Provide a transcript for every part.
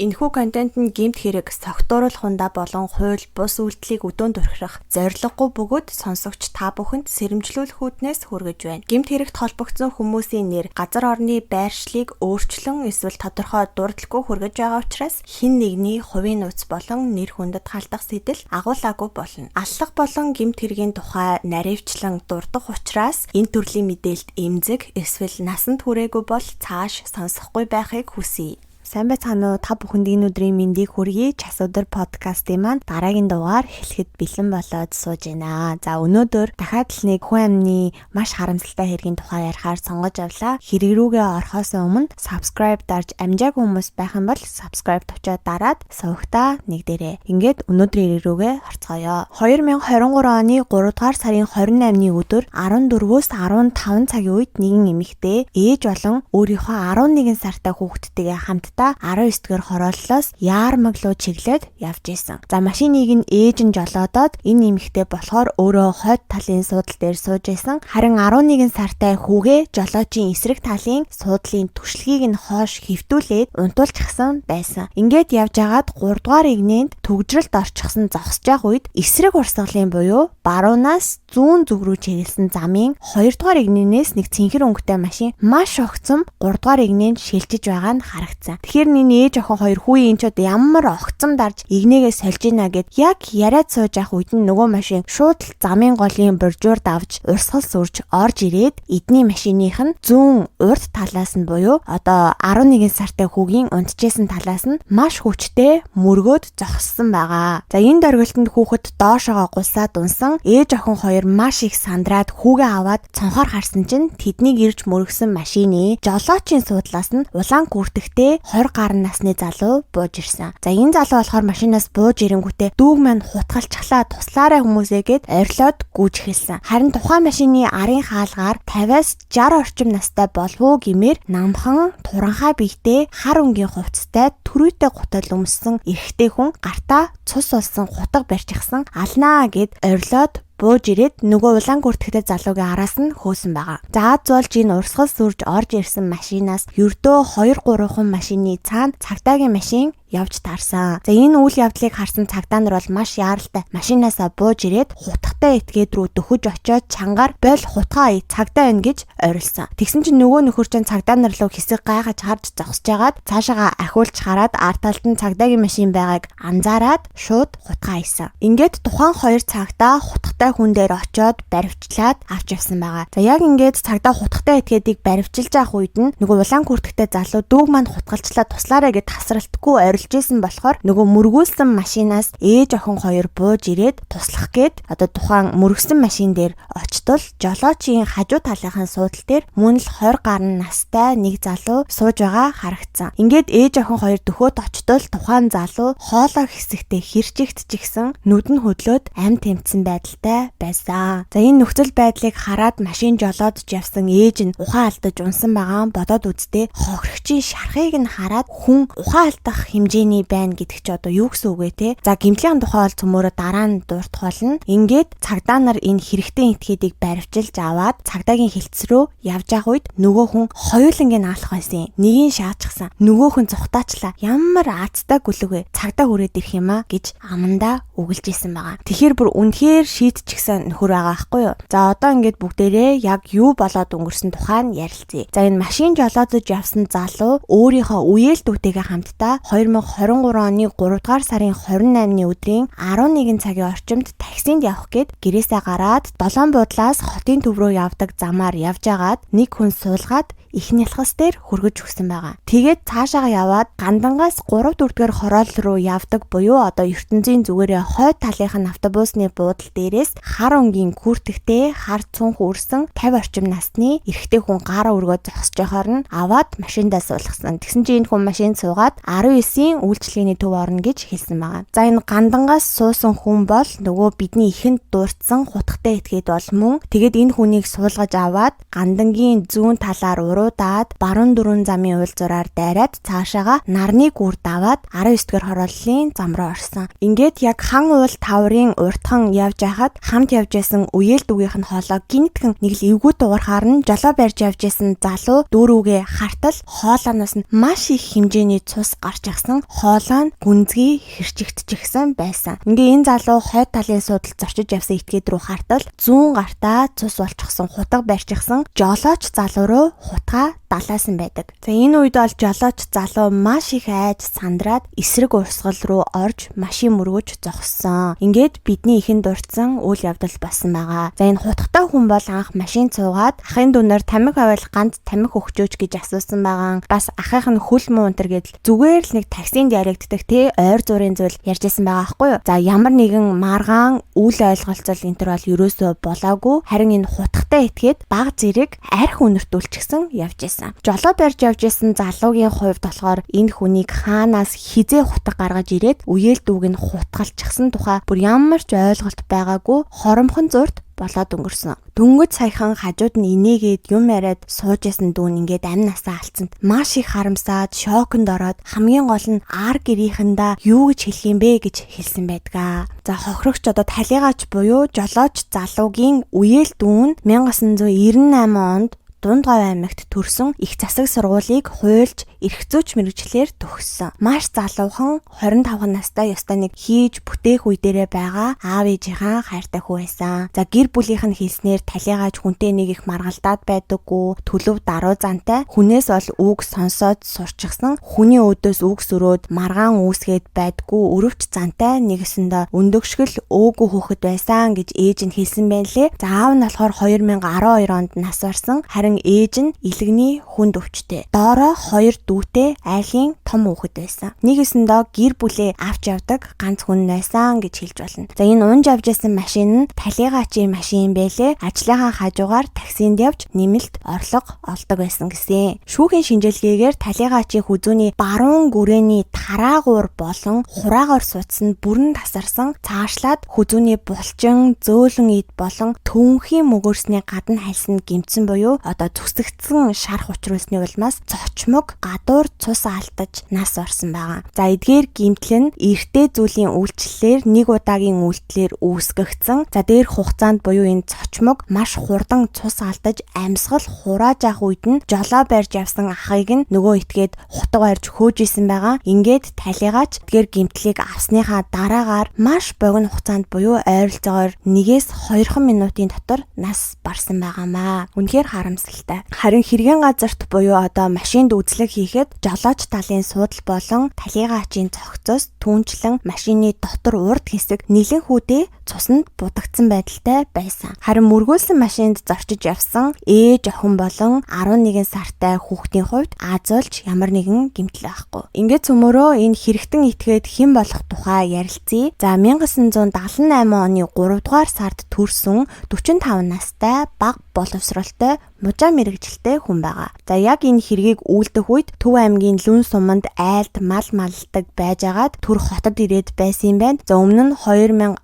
Энэхүү контент нь гэмт хэрэг, согтууруулах хундаа болон хууль бус үйлдэлийг өдөөн дурхирах зорилгогүй бөгөөд сонсогч та бүхэнд сэрэмжлүүлэх үүднээс хүргэж байна. Гэмт хэрэгт холбогдсон хүмүүсийн нэр, газар орны байршлыг өөрчлөн эсвэл тодорхой дурдалгүй хүргэж байгаа учраас хэн нэгний хувийн нууц болон нэр хүндэд халдах сэтэл агуулаагүй болно. Аллах болон гэмт хэргийн тухай наривчлан дурдах учраас энэ төрлийн мэдээлэлд эмзэг эсвэл насанд хүрээгүй бол цааш сонсохгүй байхыг хүсье. Сайн байцгаана уу? Та бүхэнд энэ өдрийн мэндийг хүргэе. Час өдөр подкастын маань дараагийн дугаар эхлэхэд бэлэн болоод сууж байна. За, өнөөдөр дахиад л нэг хүн амны маш харамсалтай хэргийн тухай ярихаар сонгож авлаа. Хэрэг рүүгээ орохоос өмнө subscribe дарж амжаагүй хүмүүс байх юм бол subscribe товчоо дараад сувагтаа нэг дээрээ. Ингээд өнөөдрийн хэрэг рүүгээ орцгоё. 2023 оны 3 дугаар сарын 28-ны өдөр 14-өөс 15 цагийн үед нэгэн эмэгтэй ээж болон өөрийнхөө 11 сартай хүүхэдтэйгээ хамтдаа 19 дугаар хорооллоос Яармаг руу чиглээд явж исэн. За, машиныг нь ээж нь жолоодоод, энэ эмэгтэй болохоор өөрөө хойд талын суудал дээр сууж исэн. Харин 11 сартай хүүгээ жолоочийн эсрэг талын суудлын түшлэгийг нь хоош хэвтүүлээд унтуулчихсан байсан. Ингээд явж агаад 3 дугаар эгнээнд түгжрэлд орчихсон зогсож явах үед эсрэг урсгалын буюу баруунаас зүүн зүг рүү чиглэсэн замын 2 дугаар эгнээнээс нэг цэнхэр өнгөтэй машин маш огцом 3 дугаар эгнээнд шилжиж байгаа нь харагдсан. Тэгэхээр энэ ээж охин хоёр хүүе, энэ ч одоо ямар огцом дарж эгнээгээ сольж ийна гэд яг яриад сууж явах үед нь нөгөө машин шууд л замын голын боржуур давж урсгал сүрж орж ирээд эдний машиных нь зүүн урд талаас нь буюу одоо 11 сартай хүүгийн унтжсэн талаас нь маш хүчтэй мөргөөд зогссон байгаа. За, энэ дөргөлтөнд хүүхэд доошоогоо гулсаад унсан. Ээж охин хоёр маш их сандраад хүүгээ аваад цонхоор харсан чинь тэднийг ирж мөргсөн машины жолоочийн суудлаас нь улаан күртэгтэй 20 гаруй насны залуу бууж ирсэн. За, энэ залуу болохоор машинаас бууж ирэнгүүтээ дүүг маань хутгалчихлаа, туслаарай хүмүүсээ гэд орилоод гүйж эхэлсэн. Харин тухайн машины арын хаалгаар 50-аас 60 орчим настай болов уу гэмээр намхан туранхай биетэй, хар өнгийн хувцастай, түрийтэй гутал өмссөн эрэгтэй хүн гартаа цус болсон хутга барьчихсан, алнаа гэд орилоод бууж ирээд нөгөө улаан гүртгэдэг залуугийн араас нь хөөсөн байгаа. За, аз болж энэ урсгал сүрж орж ирсэн машинаас ердөө 2 3хан машины цаана цагдаагийн машин явж таарсан. За, энэ үйл явдлыг харсан цагдаа нар бол маш яаралтай машинаасаа бууж ирээд хутгатай этгээд рүү дөхөж очиод чангаар "Боль, хутгаа, цагдаа байна" гэж орилсон. Тэгсэн чинь нөгөө нөхөр чинь цагдаа нар руу хэсэг гайхаж харж зогсож хагаад цаашаага ахиулж хараад ард талд нь цагдаагийн машин байгааг анзаараад шууд хутгаа хийсэн. Ингээд тухайн хоёр цагдаа хутгатай хүн дээр очиод баривчлаад авч явсан байгаа. За, яг ингээд цагдаа хутгатай этгээдийг баривчилж явах үед нь нөгөө улаан күртгтэй залуу дүүг маань хутгалчлаа, туслаарай гэд тасралтгүй орилж исэн болохоор нөгөө мөргүүлсэн машинаас ээж охин хоёр бууж ирээд туслах гээд одоо тухайн мөргсөн машин дээр очтол жолоочийн хажуу талынхын суудал дээр мөн л 20 гаруй настай нэг залуу сууж байгаа харагдсан. Ингээд ээж охин хоёр дөхөөд очтол тухайн залуу хоолой хэсэгтээ хэрчигдчихсэн, нүд нь хөдлөөд амь тэмцсэн байдалтай байсан. За, энэ нөхцөл байдлыг хараад машин жолоодж явсан ээж нь ухаан алдаж унсан байгаа бодоод үзтээ хохирогчийн шархыг нь хараад хүн ухаан алдах хэмжээний байна гэдэг чи одоо юу гэсэн үг вэ, те? За, гэмтлийн тухай бол цөмөөрөө дараа нь дурдах болно. Ингээд цагдаа нар энэ хэрэгтэй этгээдийг баривчилж аваад цагдаагийн хэлц рүү явж байгаа үед нөгөө хүн хоёулангийг наалах байсан. Нэгийг шаачсан. Нөгөөх нь зүхтаачлаа. Ямар аазтай гүлэг вэ? Цагдаа хүрээд ирэх юм а гэж амандаа үгэлж исэн байгаа. Тэгэхээр бүр үнэхээр шийдчихсэн нөхөр байгаа байхгүй юу? За, одоо ингээд бүгдээрээ яг юу болоод өнгөрсөн тухай нь ярилцъя. За, энэ машин жолоодож явсан залуу өөрийнхөө үеэл дүүтэйгээ хамтдаа 2023 оны 3 дугаар сарын 28-ны өдрийн 11 цагийн орчимд таксинд явах гээд гэрээсээ гараад Долоон буудлаас хотын төв рүү явдаг замаар явж агаад нэг хүн суулгаад их нялхас дээр хөргөж өгсөн байгаа. Тэгээд цаашаага яваад Гандангаас 3 4 дугаар хороол руу явдаг буюу одоо ертөнцийн зүгээрээ хойд талынх нь автобусны буудал дээрээс хар өнгийн күртэгтэй, хар цүнх үрсэн 50 орчим насны эрэгтэй хүн гараа өргөө зогсож байхаар нь аваад машиндаа суулгасан. Тэгсэн чинь энэ хүн машинд суугаад 19-ийн үйлчилгээний төв орно гэж хэлсэн байгаа. За, энэ Гандангаас суусан хүн бол нөгөө бидний ихэнд дурдсан хутгатай этгээд бол мөн. Тэгээд энэ хүнийг суулгаж аваад Гандангийн зүүн талаар уруудаад баруун дөрвөн замын уулзуураар дайраад цаашаага нарны гүр даваад 19 дугаар хорооллын зам руу орсон. Ингээд яг хан Хан уул таврын уртхан явж байхад хамт явж байсан үеэл дүүгийнх нь хоолой гинтгэн нэг л эвгүй дуурахаар нь жолоо барьж явж байсан залуу дүүрүүгээ хартал хоолооноос нь маш их хэмжээний цус гарч ирсэн. Хоолой нь гүнзгий хэрчигдчихсэн байсан. Ингээ энэ залуу хойд талын суудалд зорчиж явсан этгээд рүү хартал зүүн гартаа цус болчихсон, хутга барьчихсан жолооч залуу руу хутгаа далаасан байдаг. За энэ үед бол жолооч залуу маш их айж сандраад эсрэг урсгал руу орж машин мөргөж зогссон. Ингээд бидний ихэнд дурдсан үйл явдал болсон байгаа. За энэ хутгатай хүн бол анх машин цуугаад ахын дүүнээр тамхи авал ганц тамхи өгчөөч гэж асуусан байгаа. Бас ахынх нь хөл муу өнтер гэдэл зүгээр л нэг таксинд яригддаг те ойр зургийн зүйл ярьж исэн байгаа байхгүй юу. За ямар нэгэн маргаан үл ойлголцол энэ төр бол ерөөсөө болоогүй. Харин энэ хутгатай этгээд баг зэрэг арх үнэртүүлчихсэн явж исэн. Жолоо барьж явж исэн залуугийн хувьд болохоор энэ хүнийг хаанаас хизээ хутга гаргаж ирээд үеэл дүүг нь хутгалчихсан тухай бүр ямар ч ойлголт байгаагүй хоромхон зурд болоод өнгөрсөн. Дөнгөж саяхан хажууд нь инээгээд юм яриад сууж исэн дүүн ингээд амь насаа алдсанд маш их харамсаад шоконд ороод хамгийн гол нь ар гэрийнхэндээ юу гэж хэлэх юм бэ гэж хэлсэн байдгаа. За хохирогч одоо талигаач буюу жолооч залуугийн үеэл дүүн 1998 онд Дунд говь аймагт төрсөн их засаг сургуулийг хуульч эрх зүйч мэрэгчлэр төгссөн. Маш залуухан 25 настай ёстой нэг хийж бүтээх үе дээрээ байгаа аав ээжийнхаа хайртай хүү байсан. За гэр бүлийнх нь хэлснээр талигаач хүнтэй нэг их маргалдаад байдаггүй, төлөв даруй зантай, хүнээс ол үг сонсоод сурчихсан, хүний өөдөөс үг сөрөөд маргаан үүсгээд байдгүй, өрөвч зантай нэгэсэндээ өндөгшгөл өөгүй хөөхөд байсан гэж ээж нь хэлсэн байна лээ. За аав нь болохоор 2012 онд нас барсан. Харин ээж нь илэгний хүнд өвчтэй. Доороо хоёр дүүтэй айлын том хүүхэд байсан. Нэгэсэндээ гэр бүлээ авч явдаг ганц хүн байсан гэж хэлж болно. За энэ унж авч ясан машин нь талигаачийн машин байлээ. Ажлынхаа хажуугаар таксинд явж нэмэлт орлого олдог байсан гэсэн. Шүүхийн шинжилгээгээр талигаачийн хүзүүний баруун гүрээний тараагуур болон хураагаар суудсан бүрэн тасарсан, цаашлаад хүзүүний булчин, зөөлөн эд болон төвөнхийн мөгөөрсний гадна хальсан гэмтсэн буюу одоо зүсэгдсэн шарх учруулсны улмаас цочмог гадуур цус алдаж нас орсон байгаа. За эдгээр гэмтэл нь эртээ зүйлийн үйлчлэлээр нэг удаагийн үйлдэлээр үүсгэгдсэн. За дээрх хугацаанд буюу энэ цочмог маш хурдан цус алдаж амьсгал хурааж авах үед нь жолоо барьж явсан ахыг нь нөгөө этгээд хутга барьж хөөж исэн байгаа. Ингээд талигаач эдгээр гэмтлийг авсныхаа дараагаар маш богино хугацаанд буюу ойролцоогоор 1-2 минутын дотор нас барсан байгаамаа. Үнэхээр харамсалтай. Харин хэргийн газарт буюу одоо машинд үзлэг хийхэд жолооч талын суудал болон талигаачийн цогцоос түүнчлэн машины дотор урд хэсэг нэлэн хүүдээ цуснд будагдсан байдалтай байсан. Харин мөргүүлсэн машинд зорчиж явсан ээж охин болон 11 сартай хүүхдийн хувьд аазуулж ямар нэгэн гэмтэл байхгүй. Ингээд цөмөрөө энэ хэрэгтэн этгээд хэн болох тухай ярилцъя. За 1978 оны 3 дугаар сард төрсөн 45 настай бага боловсролтой мужаа мэрэгжилтэй хүн байгаа. За яг энэ хэргийг үйлдэх үед Төв аймгийн Лүн суманд айлд мал маллдаг байжгаад төр хотод ирээд байсан юм байна. За өмнө нь 2013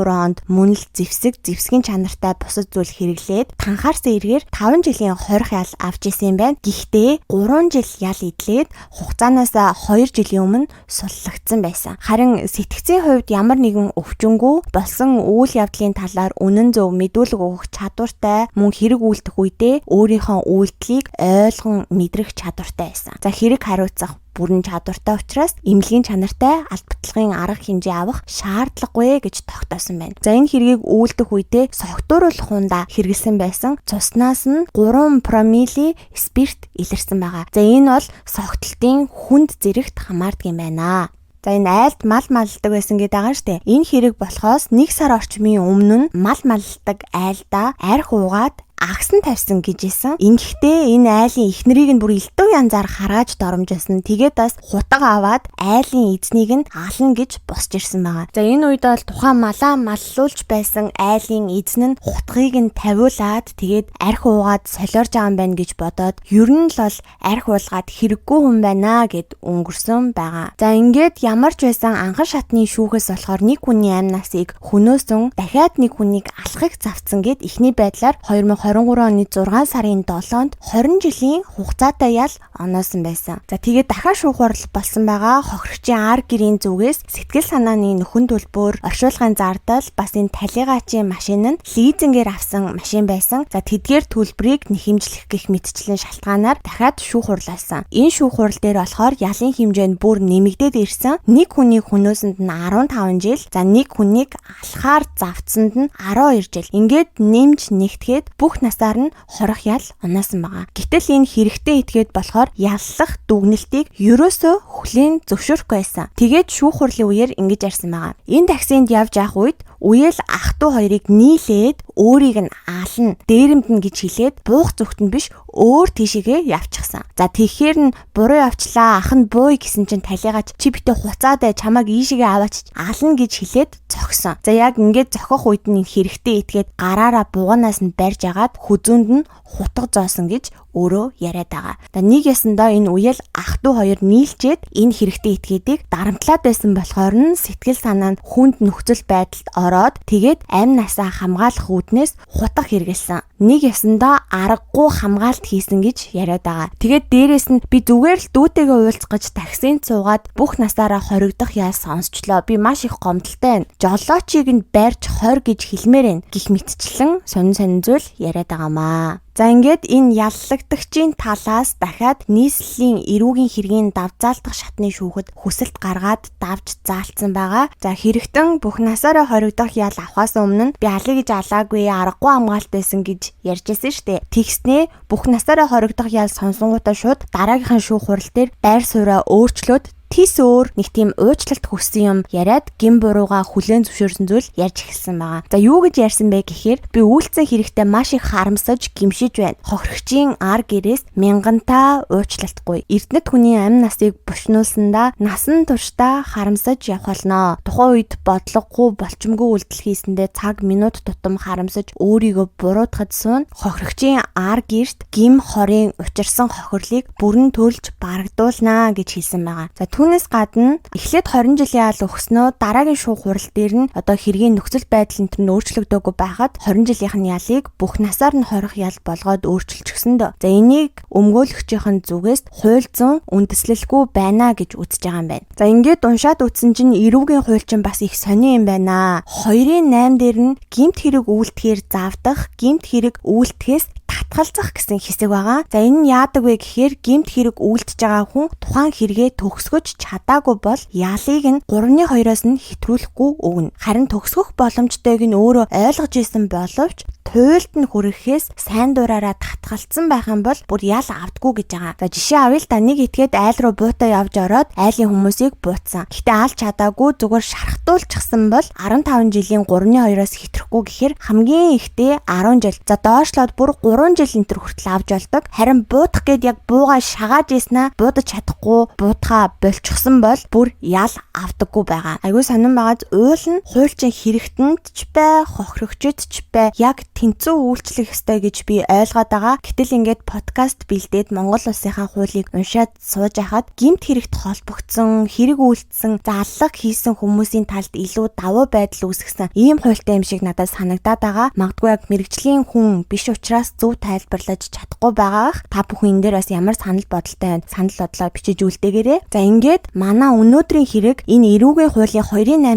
онд мөн л зэвсэг, зэвсгийн чанартай бусад зүйл хэрэглээд танхаарсан эргээр 5 жилийн хорих ял авч исэн юм байна. Гэхдээ 3 жил ял идлээд хугацаанаас 2 жилийн өмнө суллагдсан байсан. Харин сэтгцийн хувьд ямар нэгэн өвчнгүй болсон үйл явдлын талаар үнэн зөв мэдүүлэг өгөх чадвартай мөн хэрэг үйлдэх үедээ өөрийнхөө үйлдэлийг ойлгон мэдрэх чадвартай байсан. За хэрэг хариуцах бүрэн чадвартай учраас эмнэлгийн чанартай албатлагын арга хэмжээ авах шаардлагагүй гэж тогтоосон байна. За энэ хэргийг үйлдэх үедээ согтууруулах хундаа хэрэглэсэн байсан. Цуснаас нь 3 промили спирт илэрсэн байгаа. За энэ бол согтлтын хүнд зэрэгт хамаардаг юм байна. За энэ айлд мал маллдаг байсан гэдэг байгаа штэ. Энэ хэрэг болохоос 1 сар орчмын өмнө нь мал маллдаг айлдаа арх уугаад агсан тавьсан гэж исэн. Ингэхдээ энэ айлын эхнэрийг нь бүр элдв янзаар харааж доромжсон. Тэгээд бас хутга аваад айлын эзнийг нь ална гэж босч ирсэн байгаа. За энэ үед бол тухайн малаа маллуулж байсан айлын эзэн нь хутгийг нь тавиулаад тэгээд арх уугаад солиорж байгаа юм байна гэж бодоод ер нь л бол арх уулгаад хэрэггүй хүн байна гэд өнгөрсөн байгаа. За ингээд ямар ч байсан анхан шатны шүүхээс болохоор нэг хүний амь насыг хөнөөсөн дахиад нэг хүнийг алахыг завцсан гэд эхний байдлаар 2020 2023 оны 6 сарын 7-нд 20 жилийн хугацаатай ял оноосон байсан. За тэгээд дахиад шүүх хурал болсон байгаа. Хохирогчийн ар гэрийн зүгээс сэтгэл санааны нөхөн төлбөр, оршуулгын зардал, бас энэ талигаачийн машин нь лизингээр авсан машин байсан. За тэдгээр төлбөрийг нэхэмжлэх гэх мэтчлэн шалтгаанаар дахиад шүүх хурал болсон. Энэ шүүх хурал дээр болохоор ялын хэмжээ нь бүр нэмэгдээд ирсэн. Нэг хүний хөнөөсөнд нь 15 жил, за нэг хүнийг алхаар завтсанд нь 12 жил. Ингээд нэмж нэгтгээд бүх насаар нь хорох ял оноосон байгаа. Гэтэл энэ хэрэгтэй этгээд болохоор яллах дүгнэлтийг ерөөсөө хүлээн зөвшөөрөхгүй байсан. Тэгээд шүүх хурлын үеэр ингэж ярьсан байгаа. Энэ таксинд явж явах үед үеэл ах トゥ хоёрыг нийлээд өөрийг нь аална, дээрэмдэнэ гэж хэлээд буух зүгт нь биш өөр тийшээгээ явчихсан. За тэгэхээр нь буруу явчлаа, ах нь бууй гэсэн чинь талигач чи битээ хуцаад бай, чамайг ийшээгээ аваач аална гэж хэлээд зогсон. За яг ингээд зохих үед нь хэрэгтэй этгээд гараараа буганаас нь барьж агаад хүзүүнд нь хутга зоосон гэж өөрөө яриад байгаа. За нэг ясандаа энэ үеэл ах トゥ хоёр нийлчээд энэ хэрэгтэй этгээдийг дарамтлаад байсан болохоор нь сэтгэл санаа нь хүнд нөхцөл байдалд ороод тэгээд амь насаа хамгаалах үүднээс хутга хэрэгэлсэн. Нэг ясандаа аргагүй хамгаалт хийсэн гэж яриад байгаа. Тэгээд дээрэс нь би зүгээр л дүүтэйгээ уулзах гэж таксинд суугаад бүх насаараа хоригдох ял сонсчлоо. Би маш их гомдолтой байна. Жолоочийг нь барьж хор гэж хэлмээр байна гих мэтчлэн сонин сонин зүйл яриад байгаамаа. За ингээд энэ яллагдагчийн талаас дахиад нийслэлийн эрүүгийн хэргийн давзаалдах шатны шүүхэд хүсэлт гаргаад давж заалцсан байгаа. За хэрэгтэн бүх насаараа хоригдох ял авахаас өмнө нь би алыг гэж алаагүй, аргагүй хамгаалт байсан гэж ярьж байсан шүү дээ. Тэгснээ бүх насаараа хоригдох ял сонсонгуудаа шууд дараагийнхын шүүх хурал дээр байр сууриа өөрчлөөд тис өөр нэг тийм уучлалт хүссэн юм яриад гин бурууга хүлээн зөвшөөрсөн зүйл ярьж эхэлсэн байгаа. За юу гэж ярьсан бэ гэхээр би үйлцэн хэрэгтэй маш их харамсаж гимшиж байна. Хохирогчийн ар гэрээс мянгантаа уучлалтгүй. Эрдэнэт хүний амь насыг булчнуулсандаа насан туршдаа харамсаж явах болно. Тухайн үед бодлогогүй болчмгүй үйлдэл хийсэндээ цаг минут тутам харамсаж өөрийгөө буруутгах суун. Хохирогчийн ар гэрт гим хорын учирсан хохирлыг бүрэн төлж барагдуулнаа гэж хэлсэн байгаа. За түүнээс гадна эхлээд 20 жилийн ял өгснөө дараагийн шүүх хурал дээр нь одоо хэргийн нөхцөл байдал энэ төр нь өөрчлөгдөөгүй байхад 20 жилийнх нь ялыг бүх насаар нь хорих ял болгоод өөрчилчихсэн дөө. За энийг өмгөөлөгчийн зүгээс хууль зүйн үндэслэлгүй байна гэж үзэж байгаа юм байна. За ингээд уншаад үтсэн чинь эрүүгийн хууль чинь бас их сони юм байна. 2-8 дээр нь гэмт хэрэг үйлдэхээр завдах, гэмт хэрэг үйлдэхээс татгалзах гэсэн хэсэг байгаа. За энэ нь яадаг вэ гэхээр гэмт хэрэг үйлдэж байгаа хүн тухайн хэрэгээ төгсгөж чадаагүй бол ялыг нь 3-2-оос нь хэтрүүлэхгүй өгнө. Харин төгсгөх боломжтойг нь өөрөө ойлгож исэн боловч туйлд нь хүрэхээс сайн дураараа татгалцсан байх юм бол бүр ял авдаггүй гэж байгаа. За жишээ авъя л да, нэг этгээд айл руу буутай явж ороод айлын хүмүүсийг буутсан. Гэхдээ алж чадаагүй зүгээр шархтуулчихсан бол 15 жилийн 3-2-оос хэтрэхгүй гэхээр хамгийн ихтэй 10 жил. За доошлоод бүр 3 жил энэ төр хүртэл авч болдог. Харин буудах гээд яг буугаа шагааж ийснаа буудаж чадахгүй буудхаа болчихсон бол бүр ял авдаггүй байгаа. Айгүй сонирн байгааз уул нь хуульчин хэрэгтэнд ч бай, хохирогчд ч бай яг тэнцүү үйлчлэх ёстой гэж би ойлгоод байгаа. Гэтэл ингээд подкаст бэлдээд Монгол улсынхаа хуулийг уншаад сууж байхад гэмт хэрэгт холбогдсон, хэрэг үйлдсэн, заллага хийсэн хүмүүсийн талд илүү давуу байдал үүсгэсэн ийм хуультай юм шиг надад санагдаад байгаа. Магадгүй яг мэрэгжлийн хүн биш учраас зөв тайлбарлаж чадахгүй байгаах. Та бүхэн энэ дээр бас ямар санал бодолтой байна? Санал бодлоо бичиж үлдээгээрэй. За ингээд манай өнөөдрийн хэрэг энэ эрүүгийн хуулийн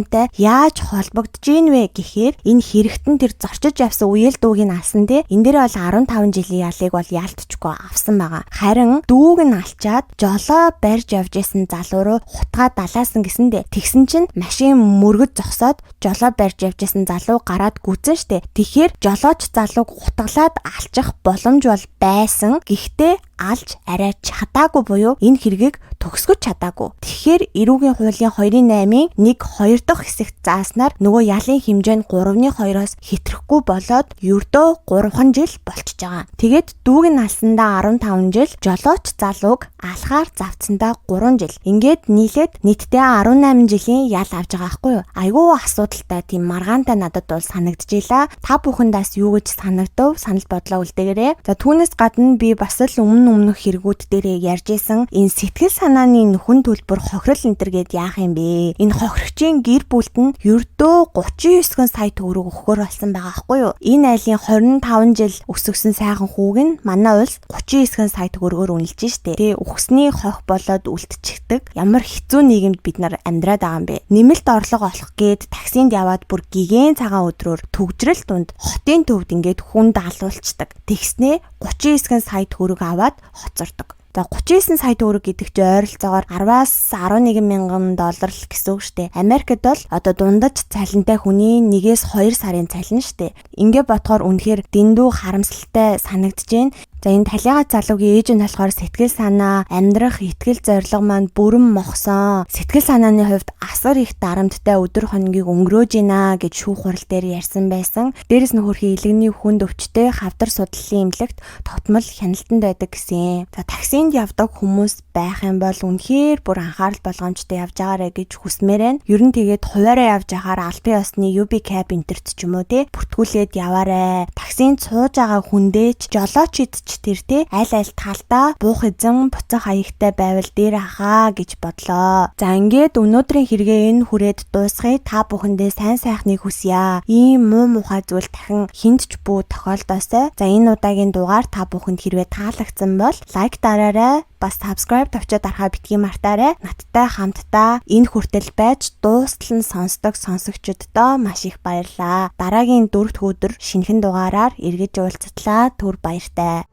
2-8-тай яаж холбогдож ийн вэ гэхээр энэ хэрэгтэн тэр зорчиж явсан үеэл дүүг нь алсан тий. Энэ дээр бол 15 жилийн ялыг бол яалтчгүй авсан байгаа. Харин дүүг нь алчаад жолоо барьж явж исэн залуу руу хутгаа далаасан гэсэндээ. Тэгсэн чинь машин мөргөд зогсоод жолоо барьж явж исэн залуу гараад гүцэн штэ. Тэгэхээр жолооч залууг хутгалаад алчих боломж бол байсан. Гэхдээ алж арай чадаагүй буюу энэ хэргийг төгсгөж чадаагүй. Тэгэхээр эрүүгийн хуулийн 2-8-ын 1 2 дахь хэсэгт зааснаар нөгөө ялын хэмжээ нь 3-2-оос хэтрэхгүй болоод ердөө 3 жил болчихж байгаа. Тэгээд дүүг нь алсандаа 15 жил, жолооч залууг алхаар завцсандаа 3 жил. Ингээд нийлээд нийтдээ 18 жилийн ял авч байгаа байхгүй юу? Айгүй асуудалтай тийм маргаантай надад бол санагдчихлаа. Та бүхэнд бас юу гэж санагдав? Санал бодлоо үлдээгээрэй. За түүнээс гадна би бас л өмнө өмнөх хэрэгүүд дээрээ ярьж исэн энэ сэтгэл санааны нөхөн төлбөр хохирол энэ төр гээд яах юм бэ? Энэ хохирогчийн гэр бүлд нь ердөө 39 сая төгрөг өгөхөр болсон байгаа хгүй юу? Энэ айлын 25 жил өсгсөн сайхан хүүг нь манай улс 39 сая төгрөгөөр үнэлж штэ. Тэгээ үхсний хох болоод үлдчихдэг. Ямар хэцүү нийгэмд бид нар амьдраад байгаа юм бэ? Нэмэлт орлого олох гээд таксинд яваад бүр гигэн цагаан өдрөөр түгжрэл дунд хотын төвд ингээд хүн даалуулцдаг. Тэгснээ 39 сая төгрөг аваад хоцордог. За 39 сая төгрөг гэдэг чинь ойролцоогоор 10-аас 11 мянган доллар л гэсэн үг штэ. Америкт бол одоо дундаж цалинтай хүний 1-ээс 2 сарын цалин штэ. Ингээ бодохоор үнэхээр дэндүү харамсалтай санагдаж байна. За энэ талигаа залуугийн ээж нь болохоор сэтгэл санаа, амьдрах итгэл зорилго маань бүрэн мохсон. Сэтгэл санааны хувьд асар их дарамттай өдөр хоногийг өнгөрөөж гинэ гэж шүүх хурал дээр ярьсан байсан. Дээрэс нь хөрхи илгэний хүнд өвчтэй хавдар судлалын эмнэлэгт тогтмол хяналтанд байдаг гэсэн. За таксинд явдаг хүмүүс байх юм бол үнэхээр бүр анхаарал болгоомжтой явж байгаарэ гэж хүсмээр байна. Ер нь тэгээд хуваараа явж байхаар албан ёсны UB cab энтерт ч юм уу те бүртгүүлээд яваарэ. Таксинд сууж байгаа хүндээ ч жолооч ч тэр те аль аль талдаа буух эзэн буцах аягтай байвал дээр ахаа гэж бодлоо. За ингээд өнөөдрийн хэрэгээ энэ хүрээд дуусгая. Та бүхэндээ сайн сайхныг хүсье. Ийм муу мухай зүйл дахин хүнд ч бүү тохиолдоосой. За энэ удаагийн дугаар та бүхэнд хэрвээ таалагдсан бол лайк дараарай. Бас subscribe товчоо дарахаа битгий мартаарай. Надтай хамтдаа энэ хүртэл байж дуустал нь сонсдог сонсогчдодоо маш их баярлалаа. Дараагийн дөрөв дэх өдөр шинэхэн дугаараар эргэж уулзтлаа. Түр баяртай.